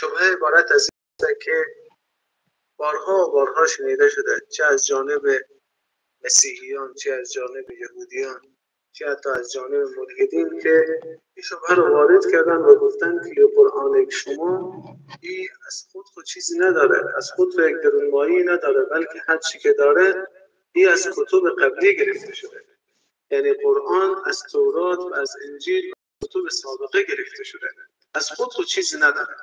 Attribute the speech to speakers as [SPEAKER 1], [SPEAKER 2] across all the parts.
[SPEAKER 1] شبهه عبارت از این که بارها و بارها شنیده شده، چه از جانب مسیحیان، چه از جانب یهودیان، چه حتی از جانب ملحدین، که این شبهه رو وارد کردن و گفتن که قرآن شما این از خود چیزی نداره، از خود یک درونمایی نداره، بلکه هر چی که داره این از کتب قبلی گرفته شده. یعنی قرآن از تورات و از انجیل و کتب سابقه گرفته شده، از خود چیزی نداره.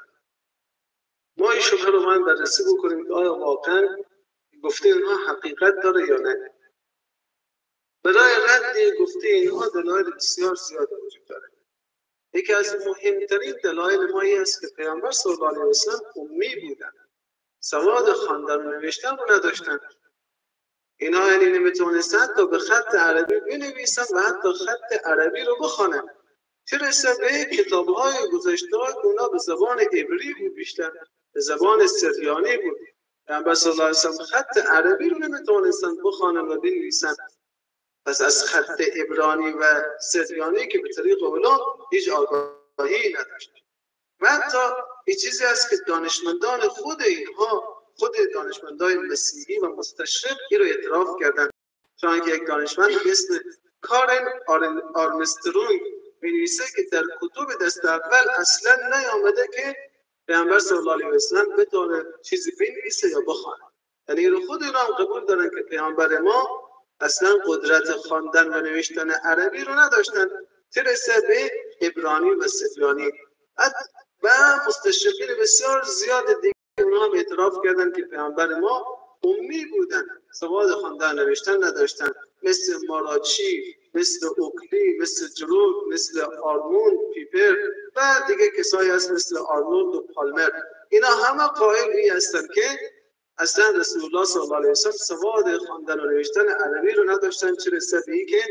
[SPEAKER 1] ما این شبهه رو من بررسی بکنیم که آیا واقعا گفته اینها حقیقت داره یا نه. برای رد گفته اینها دلایل بسیار زیاد وجود داره. یکی از مهمترین دلایل ما این است که پیامبر صلی الله علیه و سلم امی بودن، سواد خواندن و نوشتن رو نداشتن. اینا یعنی نمیتونستن تا به خط عربی بنویسن و حتی خط عربی رو بخوانن، چه رسه به کتاب‌های گذشته که اونا به زبان عبری بود، بیشتر به زبان سریانی بود. پیامبر صلی الله علیه و سلم خط عربی رو نمیتونستن بخوانن و بنویسن. پس از خط عبرانی و سریانی که به طریق اولا هیچ آگاهی نداشت. و حتی این چیزی است که دانشمندان خود اینها، خود دانشمندان مسیحی و مستشرق این رو اعتراف کردن. چون که یک دانشمند به اسم کارن آرمسترونگ می‌نویسه که در کتب دست اول اصلا نیامده که پیامبر صلی الله علیه و سلم بتونه چیزی بنویسه یا بخونه. یعنی رو خود اینا هم قبول دارن که پیامبر ما اصلا قدرت خواندن و نوشتن عربی رو نداشتن، چه رسه به عبرانی و سریانی. و مستشرقین بسیار زیاد دیگه اونها هم اعتراف کردن که پیامبر ما امی بودن، سواد خواندن نوشتن نداشتن، مثل ماراچی، مثل اوکلی، مثل جرود، مثل آرموند پیپر و دیگه کسایی هست مثل آرنولد و پالمر. اینا همه قائل این هستن که اصلا رسول الله صلی الله علیه و سلم سواد خواندن و نوشتن عربی رو نداشتن، چه رسه به این که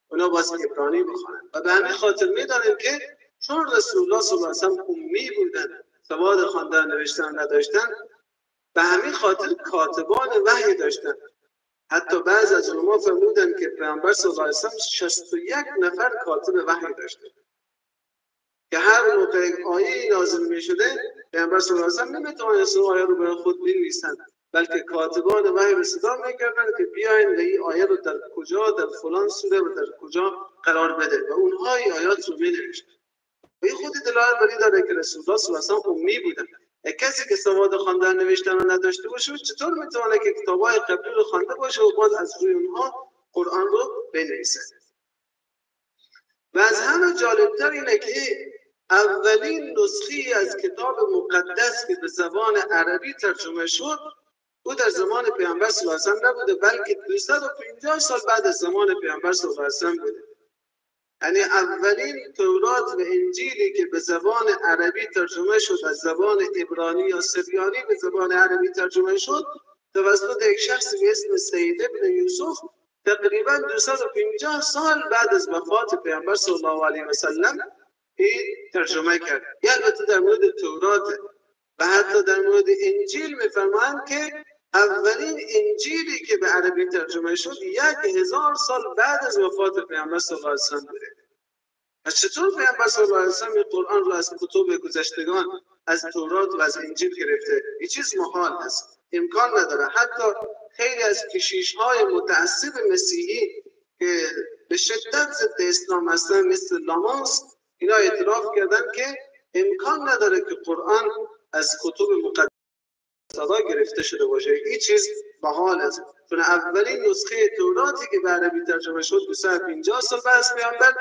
[SPEAKER 1] اونا باز عبرانی بخوانن. و به همین خاطر میدانیم که چون رسول الله صلی الله علیه و سلم امی بودن، سواد خواندن نوشتن نداشتن، به همین خاطر کاتبان وحی داشتن. حتی بعض از علما فرمودن که پیامبر صلی الله علیه و سلم 61 نفر کاتب وحی داشته که هر موقع آیه نازل می شده پیامبر صلی الله علیه و سلم نمیتوانست آیه رو برای خود بنویسند، بلکه کاتبان وحی به صدا میکردن که بیاین و این آیه رو در کجا، در فلان سوره و در کجا قرار بده و اونها این آیات رو مینوشتن. و این خود دلالت بر این داره که رسول الله صلی الله علیه و سلم امی بودن. کسی که سواد خواندن نوشتن رو نداشته باشه چطور میتونه که کتاب‌های قبلی رو خوانده باشه و باز از روی اونها قرآن رو بنویسه؟ و از همه جالبتر اینه که اولین نسخه از کتاب مقدس که به زبان عربی ترجمه شد او در زمان پیامبر صلی الله علیه و سلم نبوده، بلکه 250 سال بعد از زمان پیامبر صلی الله علیه و سلم بوده. یعنی اولین تورات و انجیلی که به زبان عربی ترجمه شد، از زبان عبرانی یا سریانی به زبان عربی ترجمه شد توسط یک شخص به اسم سید ابن یوسف، تقریبا 250 سال بعد از وفات پیامبر صلی الله علیه و سلم این ترجمه کرد. البته در مورد تورات و حتی در مورد انجیل می‌فرمایند که اولین انجیلی که به عربی ترجمه شد 1000 سال بعد از وفات پیامبر صلی الله علیه و سلم بوده. پس چطور پیامبر صلی الله علیه و سلم قرآن رو از کتب گذشتگان، از تورات و از انجیل گرفته؟ این چیز محال است، امکان نداره. حتی خیلی از کشیش‌های متعصب مسیحی که به شدت ضد اسلام هستن مثل لامانس، اینا اعتراف کردن که امکان نداره که قرآن از کتب مقدس گرفته شده باشه. این چیز محال است، چون اولین نسخه توراتی که به عربی ترجمه شد 250 سال بعد از پیامبر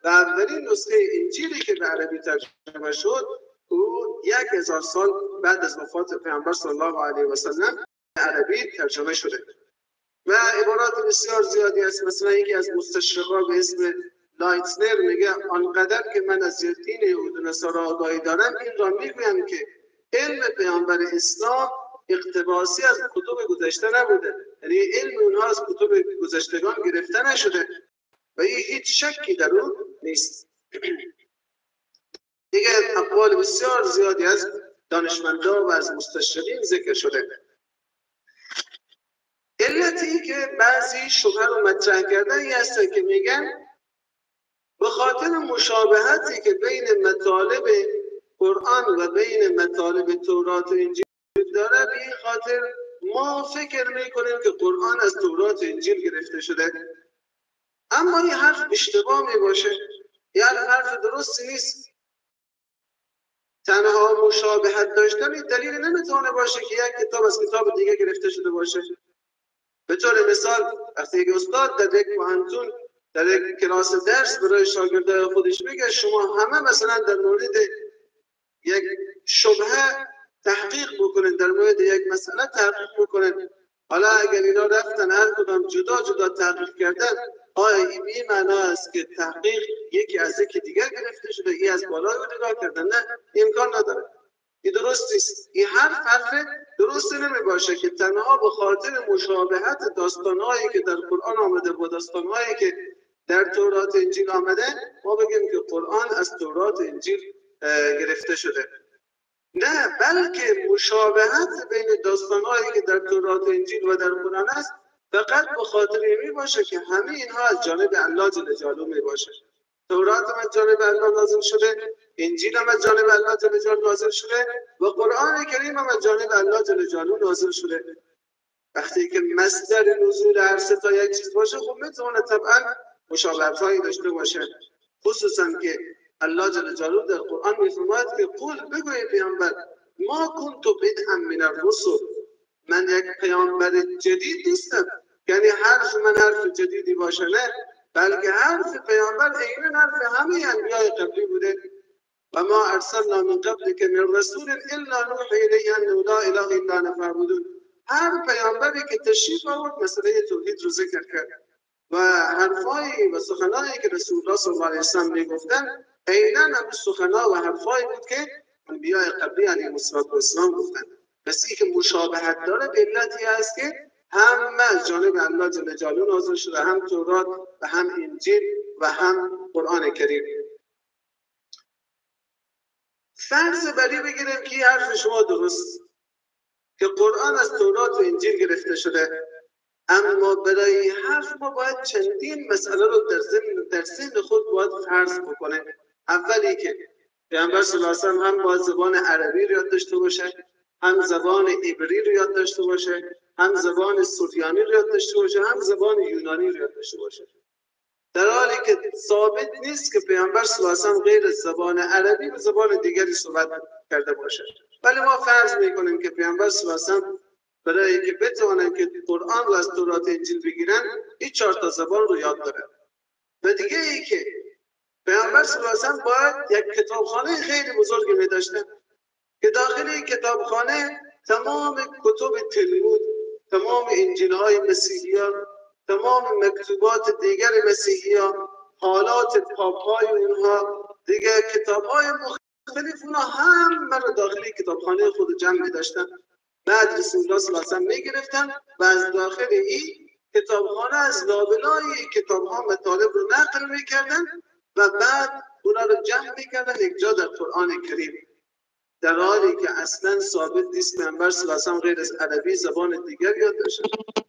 [SPEAKER 1] و اولین نسخه انجیلی که به عربی ترجمه شد او 1000 سال بعد از وفات پیامبر صلی الله علیه و سلم عربی ترجمه شده. و عبارات بسیار زیادی است. مثلا یکی از مستشرقا به اسم لایتنر میگه آنقدر که من از دین یهود و نصارا آگاهی دارم این را میگویم که علم پیامبر اسلام اقتباسی از کتب گذشته نبوده، یعنی علم اونها از کتب گذشتگان گرفته نشده و این هیچ شکی در اون نیست. دیگه اقوال بسیار زیادی از دانشمندان و از مستشرقین ذکر شده. علتی که بعضی شبهه رو مطرح کردن این هست که میگن به خاطر مشابهتی که بین مطالب قرآن و بین مطالب تورات و انجیل داره، به این خاطر ما فکر میکنیم که قرآن از تورات و انجیل گرفته شده. اما این حرف اشتباه میباشه، این حرف درستی نیست. تنها مشابهت داشتن دلیل نمیتونه باشه که یک کتاب از کتاب دیگه گرفته شده باشه. به طور مثال وقتی یک استاد در یک پوهنتون در یک کلاس درس برای شاگردای خودش میگه شما همه مثلا در مورد یک شبهه تحقیق بکنید، در مورد یک مسئله تحقیق بکنید، حالا اگر اینا رفتن هر کدام جدا جدا تحقیق کردن، آیا این به معنا است که تحقیق یکی از یکی دیگر گرفته شده، ای از بالا رو نگاه کردن؟ نه، امکان نداره. این درست نیست. این حرف درست نمی باشه که تنها به خاطر مشابهت داستانهایی که در قرآن آمده با داستانهایی که در تورات انجیل آمده ما بگیم که قرآن از تورات انجیل گرفته شده. نه، بلکه مشابهت بین داستانهایی که در تورات انجیل و در قرآن است فقط به خاطر می باشه که همه اینها از جانب الله جل جلاله می باشه. تورات هم از جانب الله نازل شده، انجیل هم از جانب الله جل جلاله نازل شده و قرآن کریم هم از جانب الله جل جلاله نازل شده. وقتی که مصدر نزول هر سه تا یک چیز باشه، خب میتونه طبعا مشابهت‌هایی داشته باشه، خصوصا که الله جل جلاله در قرآن می‌فرماید که قول، بگوی پیامبر، ما کنت بدعا من الرسل، من یک پیامبر جدید نیستم، یعنی حرف من حرف جدیدی باشه نه، بلکه حرف پیامبر عین حرف همه انبیای قبلی بوده. و ما ارسلنا من قبلک من رسول الا نوحی الیه انه لا اله الا انا فاعبدون. هر پیامبری که تشریف آورد مسئله توحید رو ذکر کرد و حرفایی و سخنایی که رسول الله صلی الله علیه و سلم میگفتن عینا هم سخنا و حرفایی بود که انبیای قبلی علیهم السلام گفتن. پس این که مشابهت داره به علتی است که هم از جانب الله جل جلاله نازل شده، هم تورات و هم انجیل و هم قرآن کریم. فرض بری بگیریم که این حرف شما درست که قرآن از تورات و انجیل گرفته شده، اما برای این حرف ما باید چندین مسئله رو در ذهن خود باید فرض بکنه. اولی که پیامبر صلی الله علیه و سلم هم باید زبان عربی رو یاد داشته باشه، هم زبان عبری رو یاد داشته باشه، هم زبان سوریانی رو یاد داشته باشه، هم زبان یونانی رو یاد داشته باشه. در حالی که ثابت نیست که پیامبر صلی الله علیه و سلم غیر از زبان عربی به زبان دیگری صحبت کرده باشه. ولی ما فرض میکنیم که پیامبر صلی الله علیه و سلم برای اینکه بتوانن که قرآن رو از تورات انجیل بگیرن این 4 تا زبان رو یاد دارن. و دیگه ای که پیامبر صلی الله علیه و سلم باید یک کتابخانه خیلی بزرگی می‌داشته که داخل این کتابخانه تمام کتب تلمود، تمام انجیل‌های مسیحیان، تمام مکتوبات دیگر مسیحیان، حالات پاپ‌های اونها، دیگه کتاب‌های مختلف اونها همه رو داخل کتابخانه خود جمع می‌داشتن. بعد رسول الله صلی الله علیه و سلم می‌گرفتن و از داخل این کتابخانه از لابلای کتاب‌ها مطالب رو نقل می‌کردن و بعد اونا رو جمع می‌کردن یک جا در قرآن کریم. در حالی که اصلا ثابت نیست پیامبر صلی الله علیه و سلم غیر از عربی زبان دیگر یاد داشت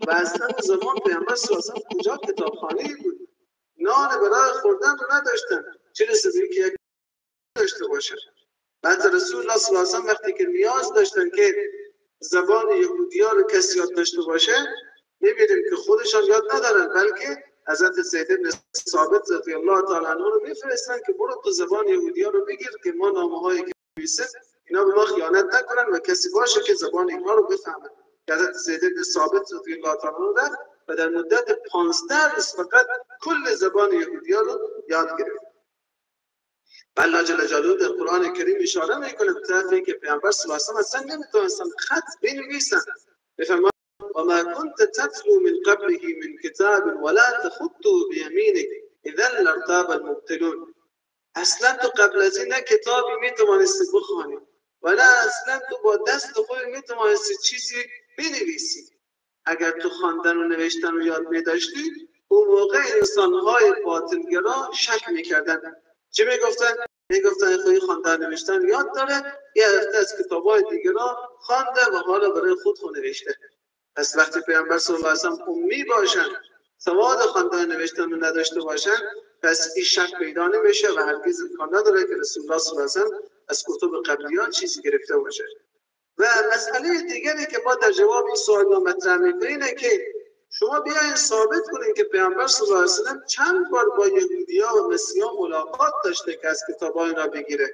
[SPEAKER 1] و اصلا زمان پیامبر صلی الله علیه و سلم کجا کتابخانه‌ای بود؟ نان برای خوردن رو نداشتن، چه رسه به اینکه یک داشته باشه. بعد رسول الله صلی الله علیه و سلم وقتی که نیاز داشتن که زبان یهودی‌ها رو کسی یاد داشته باشه، می‌بینیم که خودشان یاد ندارن، بلکه حضرت زید بن ثابت رضی الله تعالی عنه رو می‌فرستن که برو تو زبان یهودی‌ها رو بگیر که ما نامه‌هایی که می‌نویسیم اینا به ما خیانت نکنن و کسی باشه که زبان اینها رو بفهمه. حضرت زید بن ثابت رضی الله تعالی عنه رفت و در مدت 15 روز فقط کل زبان یهودی‌ها رو یاد گرفت. الله جل جلاله در قرآن کریم اشاره میکنه به طرف که پیامبر صلی الله علیه و سلم اصلا نمیتونستن خط بنویسن. میفرماید و ما كنت تتلو من قبله من کتاب ولا تخطه بیمینک اذا لارتاب المبطلون. اصلا تو قبل از این نه کتابی میتوانستی بخوانی و نه اصلا تو با دست خود میتوانستی چیزی بنویسی. اگر تو خواندن و نوشتن رو یاد میداشتی، اون موقع انسانهای باطلگرا شک میکردن. چه میگفتن؟ میگفتن خواهی خواندن نوشتن یاد داره، یه هفته از کتابای دیگه را خوانده و حالا برای خود خو نوشته. پس وقتی پیامبر صلی الله علیه و سلم امی باشن، سواد خواندن نوشتن رو نداشته باشن، پس این شک پیدا نمیشه و هرگز امکان نداره که رسول الله صلی الله علیه و سلم از کتب قبلی ها چیزی گرفته باشه. و مسئله دیگری که ما در جواب این سوال مطرح می‌کنیم اینه که شما بیاین ثابت کنین که پیامبر صلی الله علیه و سلم چند بار با یهودی‌ها و مسیحا ملاقات داشته که از کتاب‌های اینا بگیره.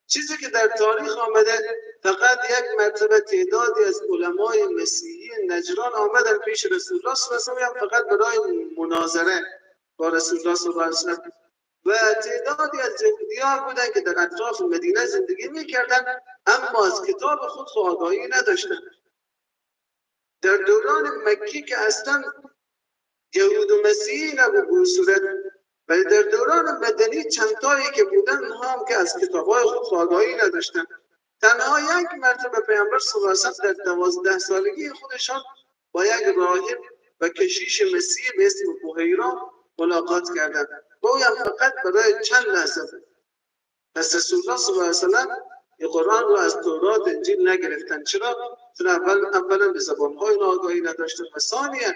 [SPEAKER 1] چیزی که در تاریخ آمده فقط یک مرتبه تعدادی از علمای مسیحی نجران آمدن پیش رسول الله صلی الله علیه و سلم فقط برای مناظره با رسول الله صلی الله علیه و سلم، و تعدادی از یهودی‌ها بودن که در اطراف مدینه زندگی می‌کردن اما از کتاب خود آگاهی نداشتند. در دوران مکی که اصلا یهود و مسیحی نبود به صورت، ولی در دوران مدنی چند تایی که بودن هم که از کتاب‌های خود آگاهی نداشتن. تنها یک مرتبه پیامبر صلی الله علیه و سلم در 12 سالگی خودشان با یک راهب و کشیش مسیحی به اسم بحیرا ملاقات کردند و او هم فقط برای چند لحظه بود. پس رسول الله صلی الله علیه و سلم قرآن رو از تورات انجیل نگرفتن. چرا؟ چون اولا به زبان‌های آگاهی نداشتن و ثانیا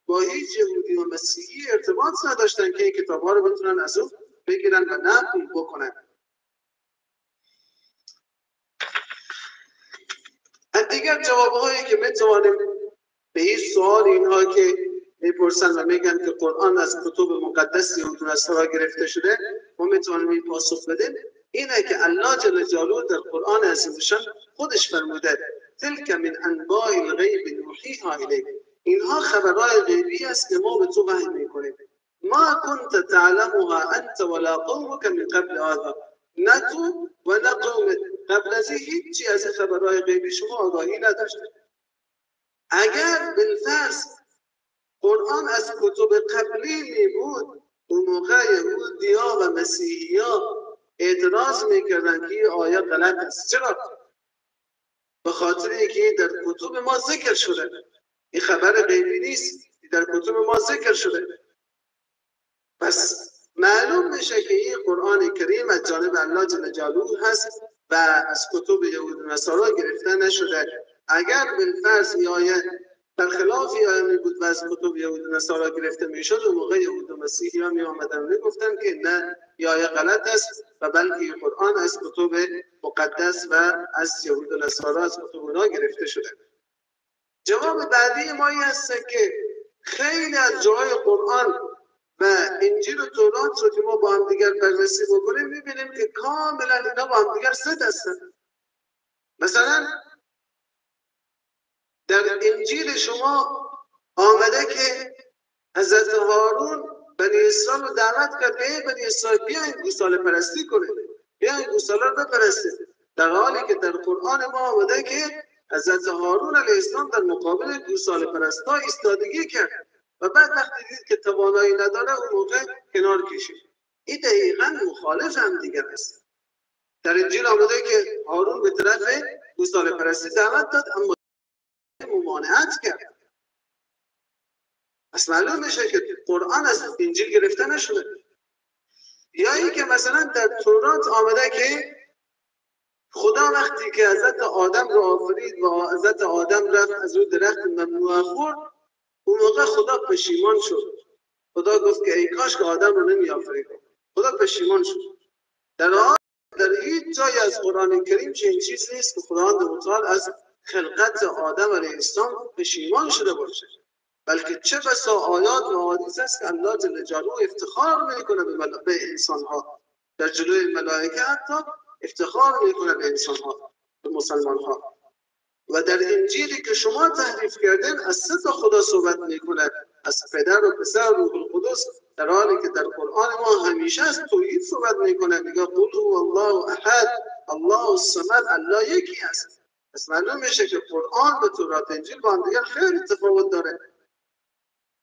[SPEAKER 1] با هیچ یهودی و مسیحی ارتباط نداشتن که این کتاب‌ها رو بتونن از او بگیرن و نقل بکنن. از دیگر جوابهایی که میتوانیم به این سوال اینها که میپرسن و میگن که قرآن از کتب مقدس یهود و نصارا گرفته شده، ما میتوانیم این پاسخ بدیم اینه که الله جل جلاله در قرآن عظیم‌الشان خودش فرموده تلک من انباء الغیب نوحیها الیک، اینها خبرهای غیبی است که ما به تو وحی میکنیم. ما كنت تعلمها انت ولا قومك من قبل هذا، نه تو و نه قومت قبل از هیچی از این خبرهای غیبی شما آگاهی نداشته. اگر بالفرض قرآن از کتب قبلی می بود، اون موقع یهودیا و مسیحیا اعتراض میکردن که این آیه غلط است. چرا؟ به خاطر اینکه در کتب ما ذکر شده، این خبر غیبی نیست، در کتب ما ذکر شده. پس معلوم میشه که این قرآن کریم از جانب الله جل جلاله هست و از کتب یهود و نصارا گرفته نشده. اگر بالفرض این آیه برخلاف آیه می بود و از کتب یهود و نصارا گرفته میشد، اون موقع یهود و مسیحی ها می آمدن و میگفتن که نه، این آیه غلط است و بلکه قرآن از کتب مقدس و از یهود و نصارا از کتب اونا گرفته شده. جواب بعدی ما این است که خیلی از جاهای قرآن و انجیل و تورات رو که ما با هم دیگر بررسی بکنیم میبینیم که کاملا اینا با هم دیگر ضد هستن. مثلا در انجیل شما آمده که حضرت هارون بنی اسرائیل رو دعوت کرد که ای بنی اسرائیل بیاین گوساله پرستی کنید، بیاین گوساله رو بپرستید، در حالی که در قرآن ما آمده که حضرت هارون علیه السلام در مقابل گوساله پرست‌ها ایستادگی کرد و بعد وقتی دید که توانایی نداره اون موقع کنار کشید. این دقیقاً مخالف هم دیگر است. در انجیل آمده که هارون به طرف گوساله پرستی دعوت داد اما ممانعت کرد. پس معلوم میشه که قرآن از انجیل گرفته نشده. یا اینکه مثلا در تورات آمده که خدا وقتی که حضرت آدم رو آفرید و حضرت آدم رفت از اون درخت ممنوعه خورد، اون موقع خدا پشیمان شد. خدا گفت که ای کاش که آدم رو نمی آفرید. خدا پشیمان شد. در هیچ جای از قرآن کریم چنین چیزی نیست که خداوند متعال از خلقت آدم علیه السلام پشیمان شده باشه، بلکه چه بسا آیات و احادیث است که الله جل جلاله افتخار میکنه به انسانها، در جلوی ملائکه حتی افتخار میکنه به انسانها، به مسلمانها. و در انجیلی که شما تحریف کردین از سه تا خدا صحبت میکنه، از پدر و پسر و روح القدس، در حالی که در قرآن ما همیشه از توحید صحبت میکنه، میگه قل هو الله احد الله الصمد، الله یکی است. پس معلوم میشه که قرآن و تورات انجیل با هم دیگر خیلی تفاوت داره.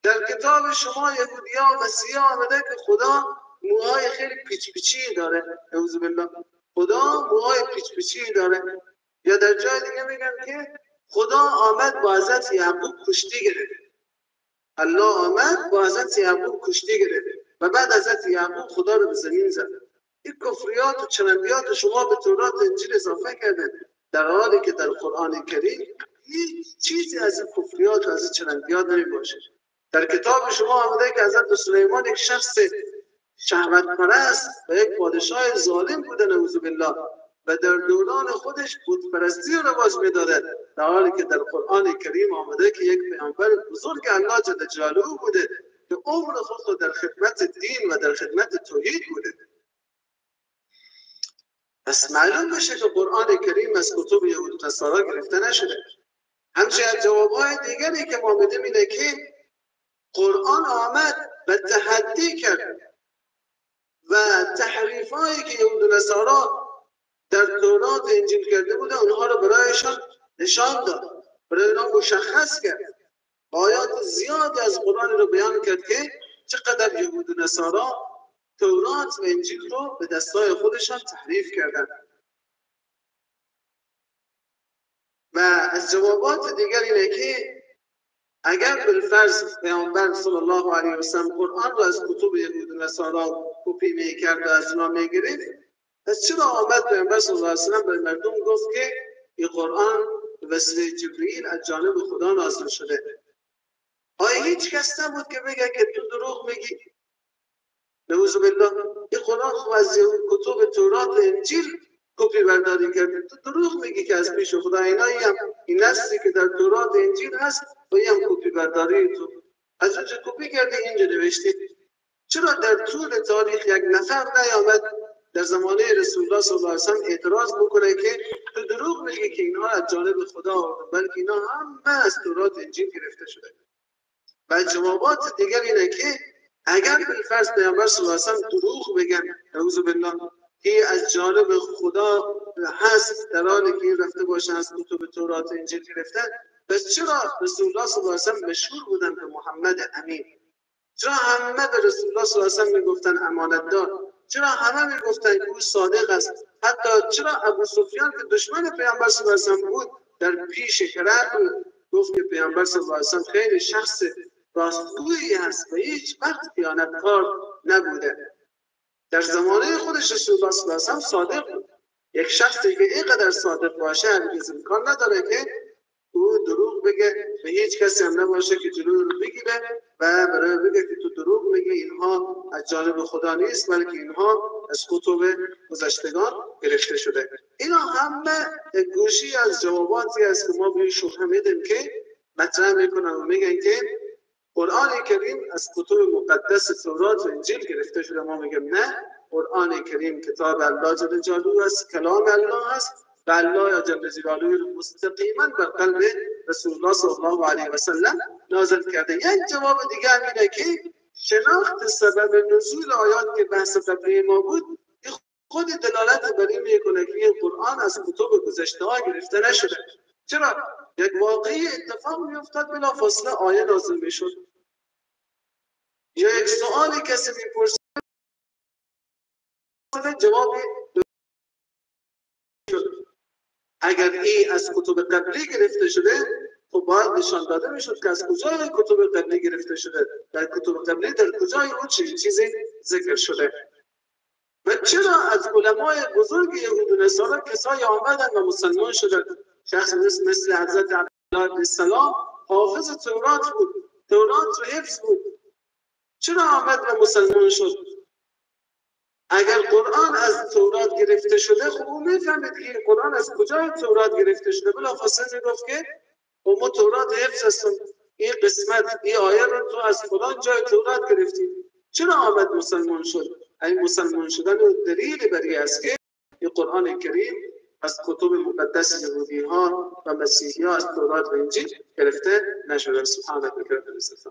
[SPEAKER 1] در کتاب شما یهودی‌ها و مسیحی‌ها آمده که خدا موهای خیلی پیچ پیچی داره، اعوذ بالله، خدا موهای پیچ پیچی داره. یا در جای دیگه میگن که خدا آمد با حضرت یعقوب کشتی گرفت، الله آمد با حضرت یعقوب کشتی گرفت و بعد حضرت یعقوب خدا رو به زمین زد. این کفریات و چرندیات شما به تورات انجیل اضافه کرده، در حالی که در قرآن کریم هیچ چیزی از این کفریات و از این چرندیات نمیباشه. در کتاب شما آمده که حضرت سلیمان یک شخص شهوت پرست و یک پادشاه ظالم بوده، نعوذ بالله، و در دوران خودش بت پرستی رو رواج میداده، در حالی که در قرآن کریم آمده که یک پیامبر بزرگ الله جل جلاله بوده که عمر خود رو در خدمت دین و در خدمت توحید بوده. پس معلوم بشه که قرآن کریم از کتب یهود و نصارا گرفته نشده. همچنین جوابهای دیگری که ما میدیم اینه که قرآن آمد و تحدی کرد و تحریف‌هایی که یهود و نصارا در تورات و انجیل کرده بوده اونها رو برایشان نشان داد، برای اونها مشخص کرد. آیات زیادی از قرآن رو بیان کرد که چقدر یهود و نصارا تورات و انجیل رو به دستای خودشان تحریف کردند. و از جوابات دیگر اینه که اگر بالفرض پیامبر صلی الله علیه و سلم قرآن رو از کتب یهود و نصارا کپی میکرد و از اونا میگرفت، پس چرا آمد پیامبر صلی الله علیه و سلم به مردم گفت که این قرآن به وسیله جبرئیل از جانب خدا نازل شده؟ آیا هیچ کس نبود که بگه که تو دروغ میگی؟ نعوذ بالله، این قرآن خب از کتب تورات و انجیل کپی برداری کرده، تو دروغ میگی که از پیش خدا. اینایی هم این نصی که در تورات انجیل هست و این هم کپی برداری تو از اونجا کپی کردی اینجا نوشتی. چرا در طول تاریخ یک نفر نیامد در زمانه رسول الله صلی الله علیه و سلم اعتراض بکنه که تو دروغ میگی که اینها از جانب خدا آوردن، بلکه اینا همه از تورات انجیل گرفته شده. و جوابات دیگر اینه که اگر بالفرض پیامبر صلی الله علیه و سلم دروغ بگن، نعوذ بالله، که از جانب خدا هست در حالی که این رفته باشه از کتب تورات انجیل گرفته، پس چرا رسول الله صلی الله علیه و سلم مشهور بودن به محمد امین؟ چرا همه به رسول الله صلی الله علیه و سلم میگفتن امانتدار؟ چرا همه میگفتن که او صادق است؟ حتی چرا ابو سفیان که دشمن پیامبر صلی الله علیه و سلم بود در پیش هرقل گفت که پیامبر صلی الله علیه و سلم خیلی شخص راستگویی هست و هیچ وقت خیانتکار نبوده؟ در زمانه خودش رسول الله صلی الله علیه و سلم صادق بود. یک شخصی که اینقدر صادق باشه هرگز امکان نداره که او دروغ بگه و هیچ کسی هم نباشه که جلو رو بگیره و برای بگه که تو دروغ میگی، اینها از جانب خدا نیست بلکه اینها از کتب گذشتگان گرفته شده. اینا همه گوشی از جواباتی است که ما به این شبهه میدیم که مطرح میکنن و میگن که قرآن کریم از کتب مقدس تورات و انجیل گرفته شده. ما میگیم نه، قرآن کریم کتاب الله جل جلاله است، کلام الله است و الله جل جلاله رو مستقیما بر قلب رسول الله صلی الله علیه و سلم نازل کرده. یک جواب دیگه هم اینه که شناخت سبب نزول آیات که بحث قبلی ما بود خود دلالت بر این میکنه که این قرآن از کتب گذشته ها گرفته نشده. چرا؟ یک واقعی اتفاق میافتاد بلافاصله آیه نازل میشد، یا یک سوالی کسی میپرسید جوابی شد. اگر این از کتب قبلی گرفته شده خب باید نشان داده میشد که از کجای کتب قبلی گرفته شده، در کتب قبلی در کجای اون چیزی ذکر شده. و چرا از علمای بزرگ یهود و نصارا کسایی آمدن و مسلمان شدن؟ شخص مثل حضرت عبدالله علیه السلام حافظ تورات بود، تورات رو حفظ بود، چرا آمد و مسلمان شد؟ اگر قرآن از تورات گرفته شده خب او میفهمید که قرآن از کجای تورات گرفته شده، بلافاصله میگفت که ما تورات حفظ هستم، این قسمت این آیه رو تو از فلان جای تورات گرفتی، چرا آمد مسلمان شد؟ این مسلمان شدن دلیل بر این است که این قرآن کریم از کتب مقدس یهودی ها و مسیحی ها از تورات و انجیل گرفته نشده. سبحان ربک رب العزت.